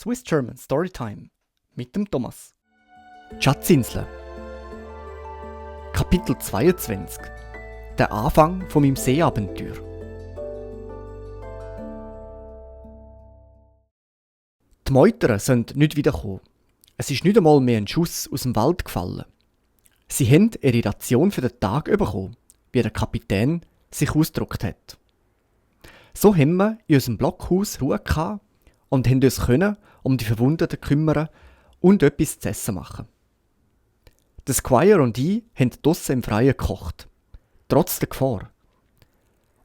Swiss German Storytime mit dem Thomas. Die Schatzinsel. Kapitel 22. Der Anfang von meinem Seeabenteuer. Die Meuterer sind nicht wiedergekommen. Es ist nicht einmal mehr ein Schuss aus dem Wald gefallen. Sie haben ihre Ration für den Tag bekommen, wie der Kapitän sich ausgedrückt hat. So haben wir in unserem Blockhaus Ruhe gehabt und haben uns um die Verwundeten kümmern und etwas zu essen machen. Der Squire und ich haben draussen im Freien gekocht, trotz der Gefahr.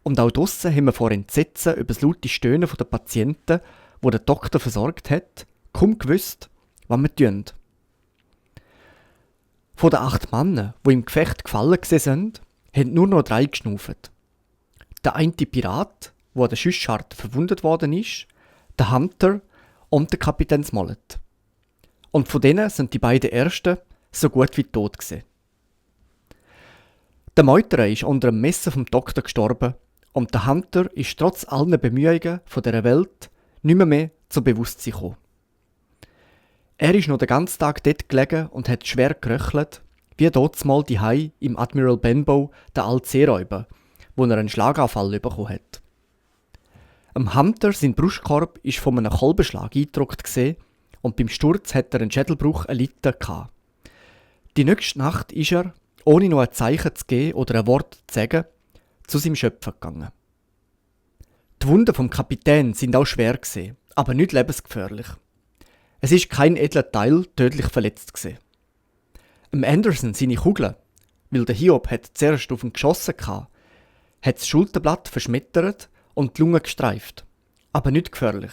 Und auch draussen haben wir vor Entsetzen über das laute Stöhnen der Patienten, die der Doktor versorgt hat, kaum gewusst, was wir tun. Von den 8 Männern, die im Gefecht gefallen sind, haben nur noch 3 geschnauft. Der eine Pirat, der an der Schussscharte verwundet worden ist, der Hunter und der Kapitän Smollett. Und von denen sind die beiden ersten so gut wie tot gewesen. Der Meuterer ist unter dem Messer vom Doktor gestorben und der Hunter ist trotz allen Bemühungen von dieser Welt nicht mehr zu Bewusstsein gekommen. Er ist noch den ganzen Tag dort gelegen und hat schwer geröchelt, wie dortmal die Hai im Admiral Benbow, der alte Seeräuber, wo er einen Schlaganfall bekommen hat. Am Hunter sein Brustkorb ist von einem Kolbenschlag eingedruckt gesehen und beim Sturz hat er einen Schädelbruch erlitten gehabt. Die nächste Nacht ist er, ohne noch ein Zeichen zu geben oder ein Wort zu sagen, zu seinem Schöpfer gegangen. Die Wunden vom Kapitän sind auch schwer gesehen, aber nicht lebensgefährlich. Es ist kein edler Teil tödlich verletzt gesehen. Anderson seine Kugeln, weil der Hiob hat zuerst auf ihn geschossen gehabt, hat das Schulterblatt verschmettert und die Lunge gestreift, aber nicht gefährlich.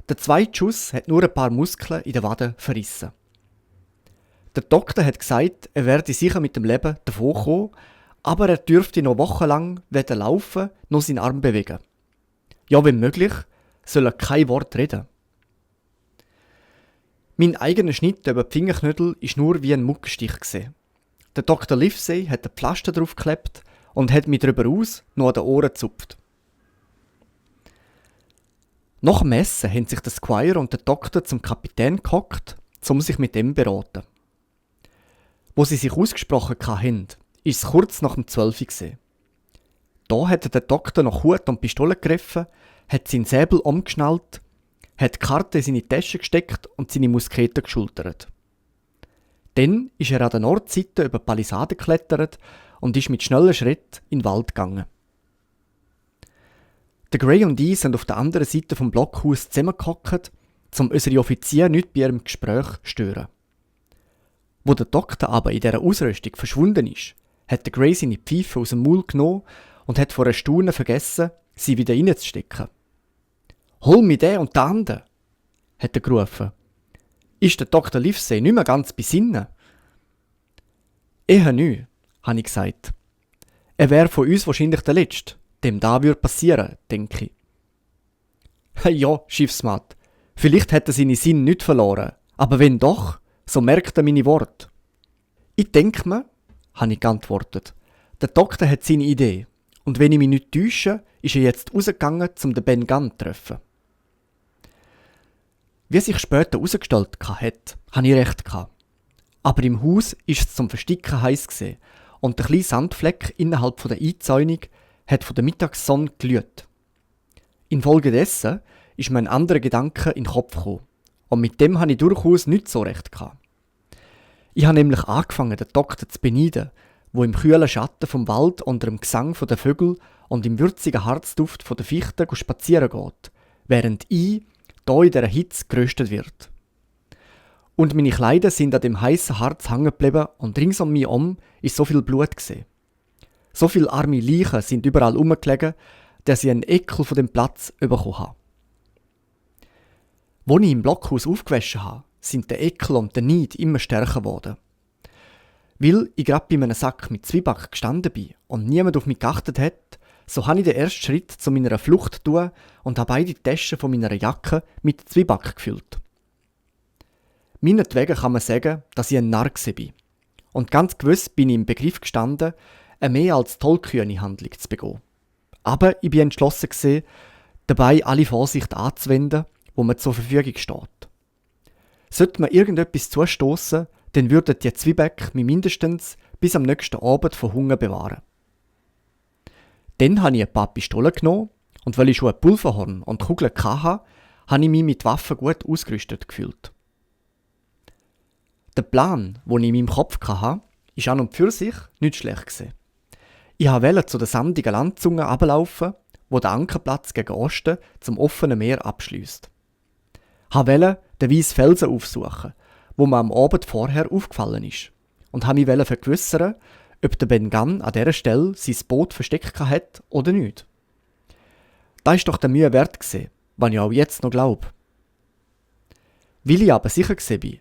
Der zweite Schuss hat nur ein paar Muskeln in der Wade verrissen. Der Doktor hat gesagt, er werde sicher mit dem Leben davonkommen, aber er dürfte noch wochenlang weder laufen noch seinen Arm bewegen. Ja, wenn möglich, soll er kein Wort reden. Mein eigener Schnitt über die Fingerknödel war nur wie ein Muckenstich gesehen. Der Dr. Livesey hat ein Pflaster draufgeklebt und hat mich darüber aus noch an den Ohren gezupft. Nach dem Essen haben sich der Squire und der Doktor zum Kapitän gehockt, um sich mit ihm zu beraten. Wo sie sich ausgesprochen hatten, ist es kurz nach dem 12 Uhr. Da hat der Doktor nach Hut und Pistole gegriffen, hat seinen Säbel umgeschnallt, hat die Karte in seine Tasche gesteckt und seine Muskete geschultert. Dann ist er an der Nordseite über die Palisade geklettert und ist mit schnellen Schritten in den Wald gegangen. Der Gray und ich sind auf der anderen Seite vom Blockhaus zusammengehockt, um unsere Offiziere nicht bei ihrem Gespräch zu stören. Wo der Doktor aber in dieser Ausrüstung verschwunden ist, hat der Gray seine Pfeife aus dem Maul genommen und hat vor Erstaunen vergessen, sie wieder reinzustecken. «Hol mir den und den anderen!» hat er gerufen. «Ist der Dr. Livesey nicht mehr ganz bei Sinnen?» «Eher nicht», habe ich gesagt. «Er wäre von uns wahrscheinlich der Letzte, dem da würde passieren, denke ich.» «Ja, Schiffsmat, vielleicht hat er seine Sinne nicht verloren, aber wenn doch, so merkt er meine Worte.» «Ich denke mir», habe ich geantwortet, «der Doktor hat seine Idee, und wenn ich mich nicht täusche, ist er jetzt rausgegangen, um den Ben Gunn zu treffen.» Wie sich später herausgestellt hat, hatte ich recht. Aber im Haus war es zum Versticken heiß gewesen und der kleine Sandfleck innerhalb der Einzäunung hat von der Mittagssonne glüht. Infolgedessen ist mir ein anderer Gedanke in den Kopf gekommen und mit dem hatte ich durchaus nicht so recht. Ich habe nämlich angefangen, den Doktor zu beneiden, wo im kühlen Schatten vom Wald unter dem Gesang der Vögel und im würzigen Harzduft der Fichten spazieren geht, während ich hier in dieser Hitze geröstet wird. Und meine Kleider sind an dem heißen Harz hängen geblieben und rings um mich herum ist so viel Blut gesehen. So viele arme Leichen sind überall herumgelegen, dass ich einen Ekel von dem Platz bekommen habe. Als ich im Blockhaus aufgewaschen habe, sind der Ekel und der Neid immer stärker geworden. Weil ich gerade bei einem Sack mit Zwieback gestanden bin und niemand auf mich geachtet hat, so habe ich den ersten Schritt zu meiner Flucht tun und habe beide Taschen von meiner Jacke mit Zwieback gefüllt. Meinetwegen kann man sagen, dass ich ein Narr war. Und ganz gewiss bin ich im Begriff gestanden, eine mehr als tollkühne Handlung zu begehen. Aber ich bin entschlossen, dabei alle Vorsicht anzuwenden wo mir zur Verfügung steht. Sollte mir irgendetwas zustoßen, dann würden die Zwieback mich mindestens bis am nächsten Abend vor Hunger bewahren. Dann habe ich ein paar Pistolen genommen und weil ich schon ein Pulverhorn und Kugeln hatte, habe ich mich mit Waffen gut ausgerüstet gefühlt. Der Plan, den ich in meinem Kopf hatte, war an und für sich nicht schlecht gewesen. Ich wollte zu der sandigen Landzunge runterlaufen, wo der Ankerplatz gegen Osten zum offenen Meer abschliesst. Ich wollte den weißen Felsen aufsuchen, wo mir am Abend vorher aufgefallen ist, und mich vergewissern, ob der Ben Gunn an dieser Stelle sein Boot versteckt hat oder nicht. Das ist doch der Mühe wert gewesen, was ich auch jetzt noch glaube. Weil ich aber sicher war,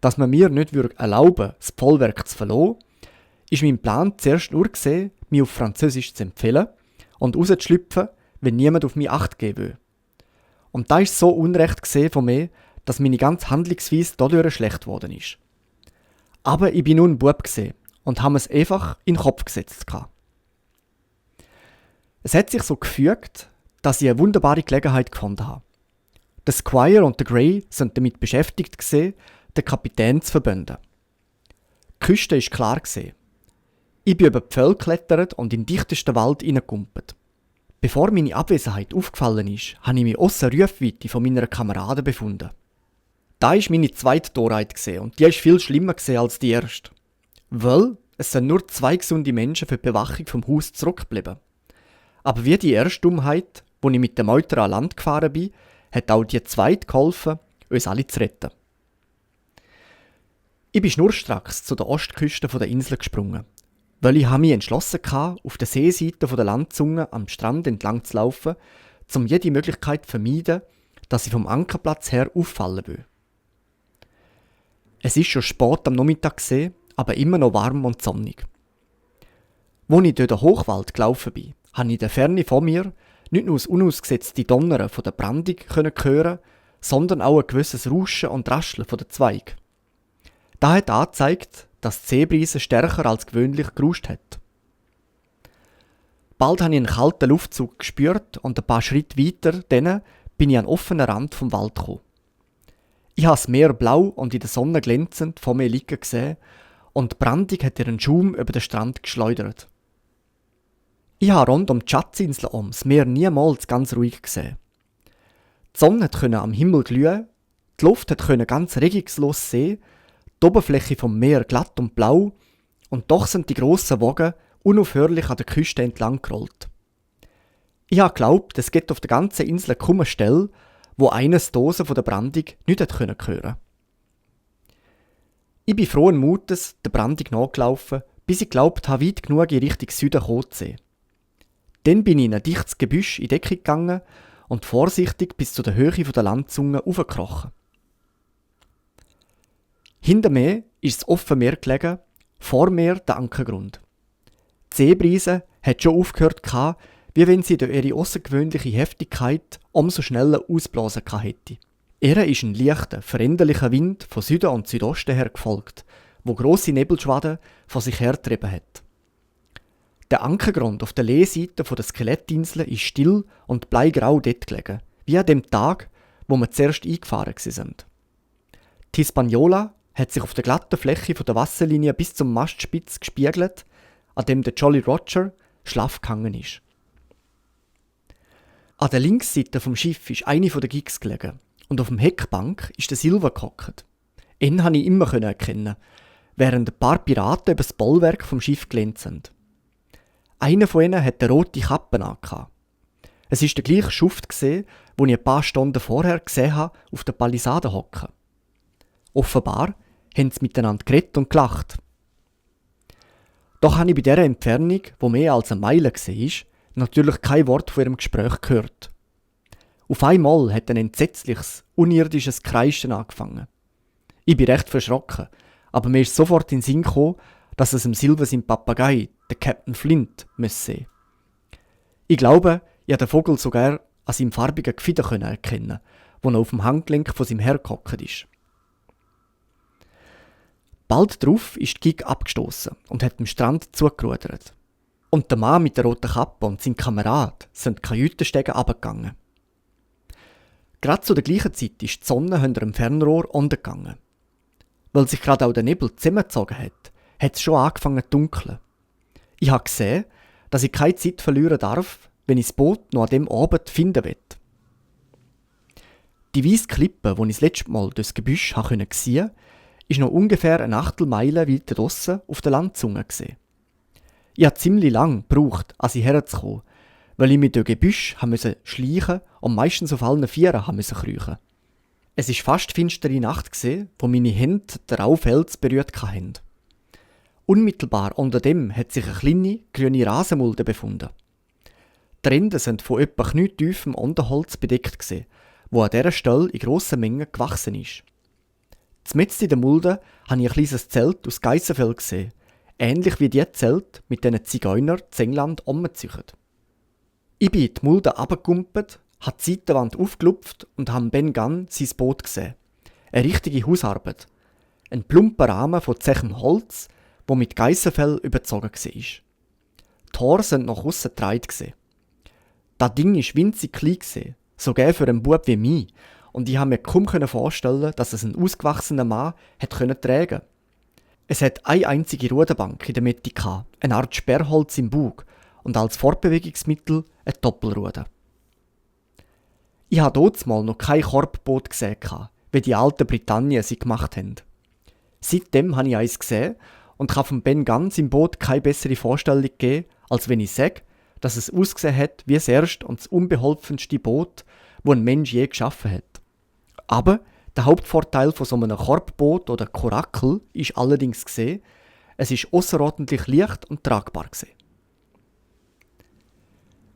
dass man mir nicht erlauben würde, das Vollwerk zu verlassen, ist mein Plan zuerst nur gewesen, mich auf Französisch zu empfehlen und rauszuschlüpfen, wenn niemand auf mich Acht geben will. Und da war so unrecht von mir, dass meine ganze Handlungsweise dadurch schlecht geworden ist. Aber ich bin nur ein Bub und habe es einfach in den Kopf gesetzt. Es hat sich so gefügt, dass ich eine wunderbare Gelegenheit gefunden habe. Der Squire und der Grey sind damit beschäftigt den Kapitän zu verbünden. Die Küste war klar. Ich bin über die Pfähle geklettert und in den dichtesten Wald hineingekumpelt. Bevor meine Abwesenheit aufgefallen ist, habe ich mich ausser Rufweite von meiner Kameraden befunden. Da war meine zweite Torheit und die war viel schlimmer als die erste. Weil es sind nur 2 gesunde Menschen für die Bewachung vom Haus zurückgeblieben. Aber wie die erste Dummheit, wo ich mit dem Meuter an Land gefahren bin, hat auch die zweite geholfen, uns alle zu retten. Ich bin schnurstracks zu der Ostküste der Insel gesprungen, weil ich mich entschlossen hatte, auf der Seeseite der Landzunge am Strand entlang zu laufen, um jede Möglichkeit zu vermeiden, dass ich vom Ankerplatz her auffallen will. Es ist schon spät am Nachmittag, aber immer noch warm und sonnig. Als ich durch den Hochwald gelaufen bin, habe ich in der Ferne von mir nicht nur das unausgesetzte Donnern von der Brandung hören, sondern auch ein gewisses Rauschen und Rascheln von den Zweigen. Das hat angezeigt, dass die Seebrise stärker als gewöhnlich gerauscht hat. Bald habe ich einen kalten Luftzug gespürt und ein paar Schritte weiter dann bin ich an den offenen Rand vom Wald gekommen. Ich habe das Meer blau und in der Sonne glänzend vor mir liegen gesehen und die Brandung hat ihren Schaum über den Strand geschleudert. Ich habe rund um die Schatzinsel das Meer niemals ganz ruhig gesehen. Die Sonne konnte am Himmel glühen, die Luft konnte ganz regungslos sehen, die Oberfläche vom Meer glatt und blau und doch sind die grossen Wogen unaufhörlich an der Küste entlang gerollt. Ich habe geglaubt, es gibt auf der ganzen Insel kaum eine Stelle, wo eines Dosen von der Brandung nicht hören konnte. Ich bin frohen Mutes der Brandung nachgelaufen, bis ich glaubt habe, weit genug in Richtung Süden gekommen zu sein. Dann bin ich in ein dichtes Gebüsch in Deckung gegangen und vorsichtig bis zu der Höhe der Landzunge aufgekrochen. Hinter mir ist das offene Meer gelegen, vor mir der Ankergrund. Die Seebrise hat schon aufgehört, wie wenn sie durch ihre außergewöhnliche Heftigkeit umso schneller ausblasen hätte. Ihr ist ein leichter, veränderlicher Wind von Süden und Südosten her gefolgt, wo grosse Nebelschwaden vor sich hergetrieben hat. Der Ankergrund auf der Lehseite der Skelettinsel ist still und bleigrau dort gelegen, wie an dem Tag, wo wir zuerst eingefahren sind. Die Hispaniola hat sich auf der glatten Fläche der Wasserlinie bis zum Mastspitz gespiegelt, an dem der Jolly Roger schlaff gehangen ist. An der Linksseite vom Schiff ist eine der Gigs gelegen und auf dem Heckbank ist der Silver gehockt. Ihn konnte ich immer erkennen, während ein paar Piraten über das Bollwerk vom Schiff gelehnt sind. Einer von ihnen hatte eine rote Kappe an. Es war der gleiche Schuft, den ich ein paar Stunden vorher gesehen habe, auf der Palisade hocken. Offenbar haben sie miteinander geredet und gelacht. Doch habe ich bei dieser Entfernung, die mehr als eine Meile war, natürlich kein Wort von ihrem Gespräch gehört. Auf einmal hat ein entsetzliches, unirdisches Kreischen angefangen. Ich bin recht verschrocken, aber mir ist sofort in den Sinn gekommen, dass es im Silver sein Papagei, der Captain Flint, sehen muss. Ich glaube, ich konnte den Vogel sogar an seinem farbigen Gefieder erkennen, wo er auf dem Handgelenk von seinem Herr gehockt ist. Bald darauf ist die Gig abgestoßen und hat dem Strand zugerudert. Und der Mann mit der roten Kappe und sein Kamerad sind die Kajütenstege runtergegangen. Gerade zu der gleichen Zeit ist die Sonne hinter dem Fernrohr untergegangen. Weil sich gerade auch der Nebel zusammengezogen hat, hat es schon angefangen zu dunkeln. Ich habe gesehen, dass ich keine Zeit verlieren darf, wenn ich das Boot noch an dem Abend finden will. Die weisse Klippe, die ich das letzte Mal durchs Gebüsch sehen konnte, ist noch ungefähr eine Achtelmeile weiter draussen auf der Landzunge gesehen. Ich habe ziemlich lang gebraucht, an sie herzukommen, weil ich mit dem Gebüsch schleichen und meistens auf allen Vieren kriechen. Es war fast finstere Nacht, wo meine Hände den Raufels berührt hatten. Unmittelbar unter dem hat sich eine kleine, grüne Rasenmulde befunden. Die Ränder sind von etwa knietiefem Unterholz bedeckt, wo an dieser Stelle in grossen Mengen gewachsen ist. Zumindest in der Mulde habe ich ein kleines Zelt aus Geissenfell gesehen, ähnlich wie die Zelte, mit denen Zigeuner in England umziehen. Ich bin in die Mulde runtergekumpelt, habe die Seitenwand aufgelupft und habe Ben Gunn sein Boot gesehen. Eine richtige Hausarbeit. Ein plumper Rahmen von zähem Holz, wo mit Geissenfell überzogen war. Die Tore sind nach aussen gedreht. Das Ding war winzig klein, sogar für einen Bub wie mich, und ich konnte mir kaum vorstellen, dass es ein ausgewachsener Mann tragen konnte. Es hat eine einzige Ruderbank in der Mitte, eine Art Sperrholz im Bug und als Fortbewegungsmittel eine Doppelruder. Ich habe dort mal noch kein Korbboot gesehen, wie die alten Britannien sie gemacht haben. Seitdem habe ich eins gesehen und kann von Ben Gunn im Boot keine bessere Vorstellung geben, als wenn ich sage, dass es ausgesehen hat wie das erste und das unbeholfenste Boot, das ein Mensch je geschaffen hat. Aber der Hauptvorteil von so einem Korbboot oder Korakel ist allerdings gesehen, es ist außerordentlich leicht und tragbar gewesen.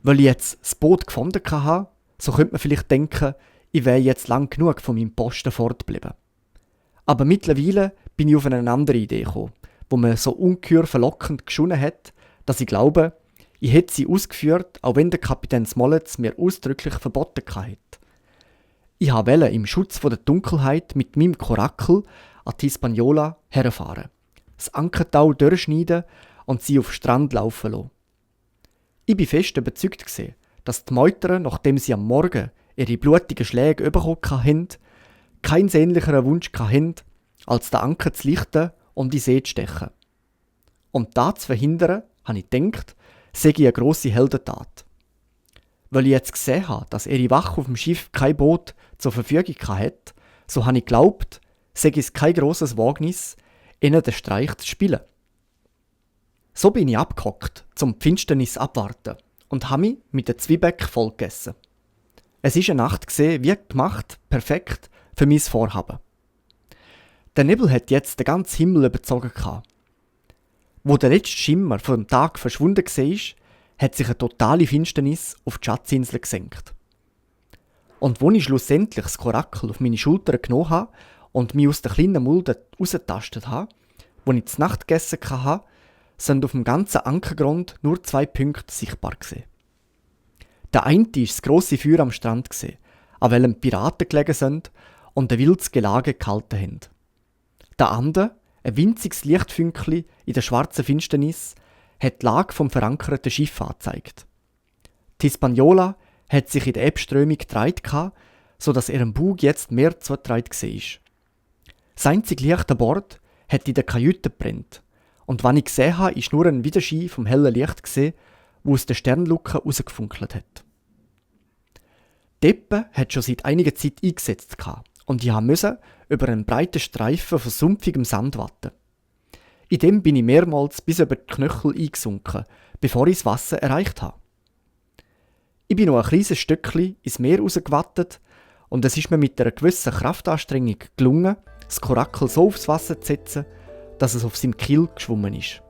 Weil ich jetzt das Boot gefunden habe, so könnte man vielleicht denken, ich wäre jetzt lang genug von meinem Posten fortgeblieben. Aber mittlerweile bin ich auf eine andere Idee gekommen, wo mir so ungeheuer verlockend geschunden hat, dass ich glaube, ich hätte sie ausgeführt, auch wenn der Kapitän Smollett mir ausdrücklich verboten hatte. Ich wollte im Schutz der Dunkelheit mit meinem Korakel an die Hispaniola herfahren, das Ankertau durchschneiden und sie auf den Strand laufen lassen. Ich war fest überzeugt, dass die Meuterer, nachdem sie am Morgen ihre blutigen Schläge bekommen hatten, keinen sehnlicheren Wunsch hatten, als den Anker zu lichten und in die See zu stechen. Um das zu verhindern, habe ich gedacht, sei ich eine grosse Heldentat. Weil ich jetzt gesehen habe, dass ihre Wache auf dem Schiff kein Boot zur Verfügung hatte, so habe ich geglaubt, sei es kein grosses Wagnis, ihnen den Streich zu spielen. So bin ich abgehockt, zum Finsternis abwarten und habe mich mit der Zwieback vollgegessen. Es war eine Nacht, wie gemacht, perfekt für mein Vorhaben. Der Nebel hat jetzt den ganzen Himmel überzogen. Wo der letzte Schimmer vom Tag verschwunden war, hat sich eine totale Finsternis auf die Schatzinsel gesenkt. Und als ich schlussendlich das Korakel auf meine Schulter genommen habe und mich aus der kleinen Mulde rausgetastet habe, wo ich zur Nacht gegessen hatte, sind auf dem ganzen Ankergrund nur 2 Punkte sichtbar gewesen. Der eine war das grosse Feuer am Strand, an welchem Piraten gelegen sind und ein wildes Gelage gehalten haben. Der andere, ein winziges Lichtfünkchen in der schwarzen Finsternis, hat die Lage vom verankerten Schiff angezeigt. Die Hispaniola hat sich in der Ebbströmung gedreht, sodass ihrem Bug jetzt mehr zugedreht war. Das einzige Licht an Bord hat in der Kajüte gebrannt. Und was ich gesehen habe, war nur ein Widerschein vom hellen Licht, das aus der Sternluke rausgefunkelt hat. Die Eppe hat schon seit einiger Zeit eingesetzt und ich musste über einen breiten Streifen von sumpfigem Sand watten. In dem bin ich mehrmals bis über die Knöchel eingesunken, bevor ich das Wasser erreicht habe. Ich bin noch ein kleines Stückchen ins Meer rausgewattet und es ist mir mit einer gewissen Kraftanstrengung gelungen, das Korakel so aufs Wasser zu setzen, dass es auf seinem Kiel geschwommen ist.